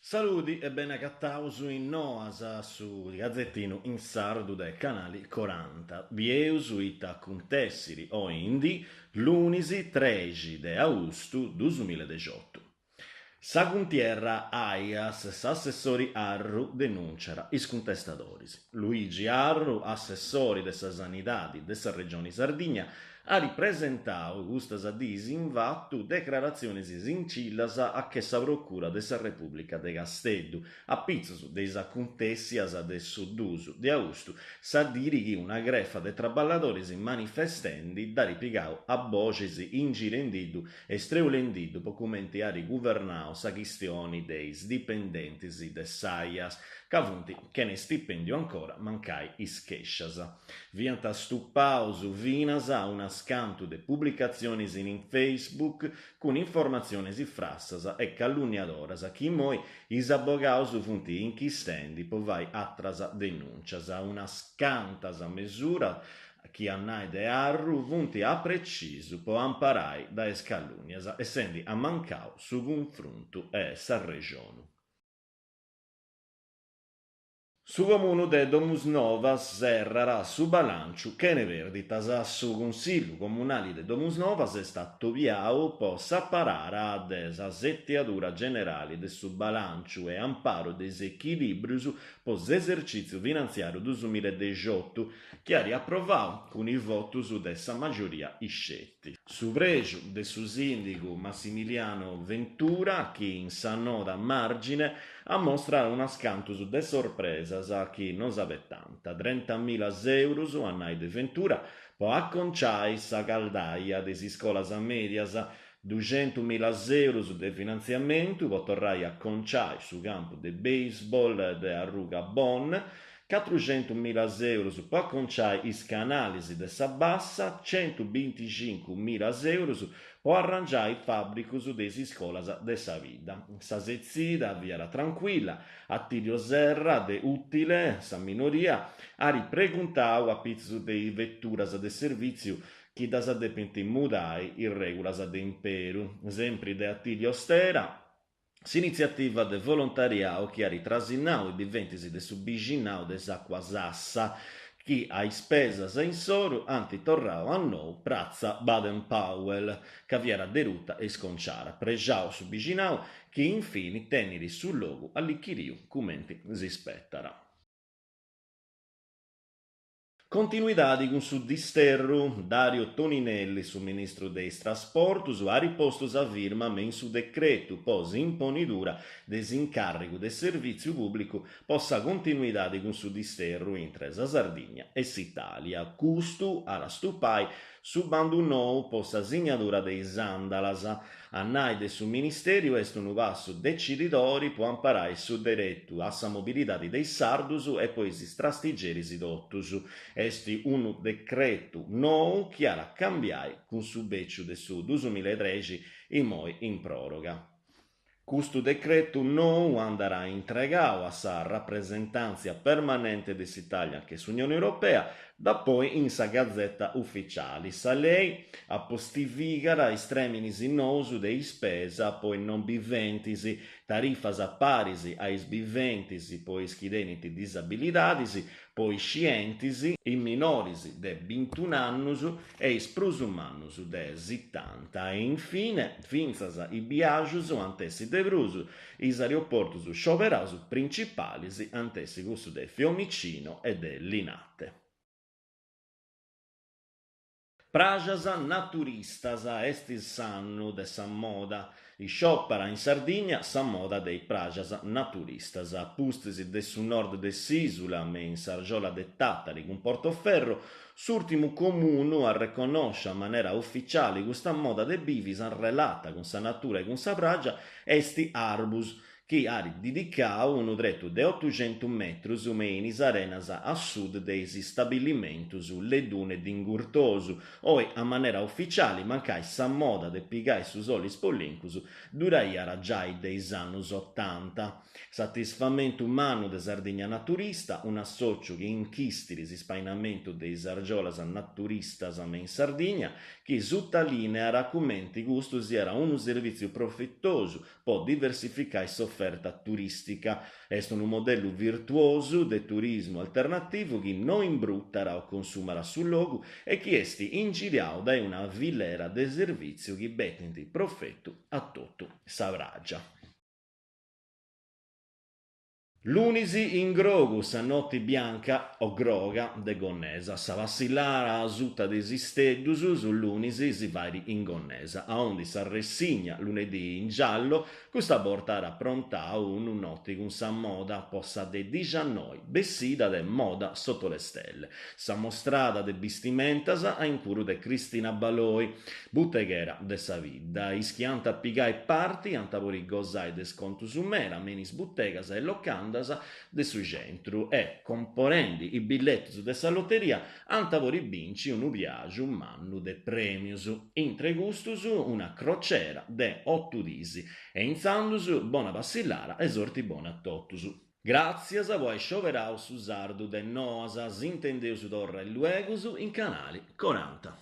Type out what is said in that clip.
Saludi e bene agataus in Noas, su gazetinu in sardu de Canali Coranta. Bieus ita acuntessiri oi in dì, lunis trexi de austu duasmiladexiotu. Sa cuntierra Aias, s'assessori Arru denunciat is cuntestadoris. Luigi Arru, assessori de sa Sanidadi de sa Regioni Sardigna, at presentau custas diis invatu decraratzionis sincillas a che sa Procura de sa Repùblica de Casteddu a pitzus de is acuntèssias de su duus de austu, sa diri chi una grefa de traballadoris manifestendi dd'at pigau a boxis ingirendiddu e streulendiddu po cumenti at guvernau sa chistioni de is dipendentis de s'Aias, ca funt chene stipendiu ancora mancai is chèscias. Fiant stupaus finas a unas cantu de publicatzionis in Facebook cun informatzionis frassas e calunniadoras chi immoi is abogaus funt inchistendi po fai atras denùncias. Unas cantas mesuras chi a nai de Arru funt a precisu po amparai dae is calunnias, essendi ammancau su cunfruntu e s'arrexonu. Su Comunu de Domusnovas serrat su balànciu chene pèrditas. Su Cunsillu Comunali de Domusnovas est atobiau po s'aparara de sa setiadura generali de su balànciu e amparu de is echilìbrius po s'esercìtziu finantziàriu duasmiladexiotu chi at aprovau cun is votus de sa majoria isceti. Su prexu de su sìndigu Massimiliano Ventura chi in sa noda a màrgine ammostrat unas cantus de sorpresas chi no s'abetant, trentamila eurus, a nai de Ventura, po aconciai sa caldaia de is iscolas mèdias, duxentumila eurus de finantziamentu po torrai a aconciai su campu de baseball de arruga Bon, Catruxentumila eurus po aconciai is canalis de sa Bassa, centubintixincumila eurus po arrangiai is fàbricus de is iscolas de sa bidda. Sa setzida fiat trancuilla, Attilio Serra de Utile, sa minoria, at preguntau a pitzus de is veturas de servìtziu chi ddas depint mudai is règulas de imperu. Sempri de Attilio Stera, S'initziativa de volontariau chi at trasinnau is biventis de su bixinau de s'Acuasassa, chi a ispesas insoru ant torrau a nou pratza Baden Powell, ca fiat deruta e isconciara, prexau su bixinau chi infini tenit su logu allichiriu cumenti s'ispetat. Continuidadi cun su disterru, Dario Toninelli, su ministru de is Trasportus, at postu sa firma me in su decretu po s'imponidura de s'incàrrigu de servìtziu pùblicu po sa continuidadi cun su disterru intre sa Sardigna e s'Itàlia. Custu at a stupai su bandu nou po sa signadura de is àndalas. A nai de su Ministèriu est unu passu decididori po amparai su deretu a sa mobilidadi de is sardus e po is trastigeris totus. Est unu decretu nou chi at a cambiai cun su bèciu de su duasmilatrexi immoi in pròroga. Custu decretu nou andat intregau a sa Rapresentàntzia Permanente de s'Itàlia anche s'Unione Europea, dapoi in sa Gazeta Uficiali. Sa lei apostivigat is trèminis nous de ispesa po is non biventis, tarifas paris a is biventis po is chi tenint disabilidadis, po is scientis, is minoris de bintun'annus e is prus mannus de sitanta e infine fintzas is biaxus ant essi de prus, is aeroportus scioberaus principalis ant essi cussu de Fiumicino e de Linate. Prajas naturistas, est s'annu de sa moda. Isciòpara in Sardigna sa moda de is prajas naturistas. A pustis de su nord de s'ìsula, me in s'argiola de Tàtari cun Portoferro, s'ùrtimu comunu a reconnosci a manera uficiali custa moda de bivi s'arrelata cun sa natura e cun sa praja est Arbus. chi at didicau unu tretu de otuxentus metrus me in is arenas a sud de is stabilimentus Le Dune de Ingurtosu, oi a manera uficiali, mancai sa moda de pigai su soli spollincus duraiat giai de is annus otanta. Satisfamentu mannu de Sardigna Naturista, un'assòciu chi inchistit s'ispainamentu de is argiolas naturistas me in Sardigna, chi sutalìneat cumenti custu siat unu servìtziu profetosu po diversificai s'oferta turìstica. Est unu modellu virtuosu de turismu alternativu chi no imbrutat o consumat su logu e chi est ingiriau dae una filera de servìtziu chi betint profetu a totu sa pràgia. Lunis in grogu sa noti bianca, o groga, de Gonnesa. Sa passillara asuta de is isteddus su lunis si fait in Gonnesa, aundi s'arressigna Lunedì in giallo custa borta at aprontau unu noti cun sa moda po sa de dixiannoi bessida de Moda sotto le stelle, sa mostrada de bistimentas a incuru de Cristina Baloi, buteghera de sa bidda. Is chi ant a pigai parti ant a podi gosai de scontus meda me in is butegas e locandas de su centru e, comporendi is billetus de sa loteria, ant a podi binci unu biaxu mannu de prèmius, intre custus una crociera de otu dis. E intzandus, bona passillara e sorti bona a totus! Gràtzias po ai scioberau su sardu de Noas, s'intendeus torra illuegus in Canali Coranta.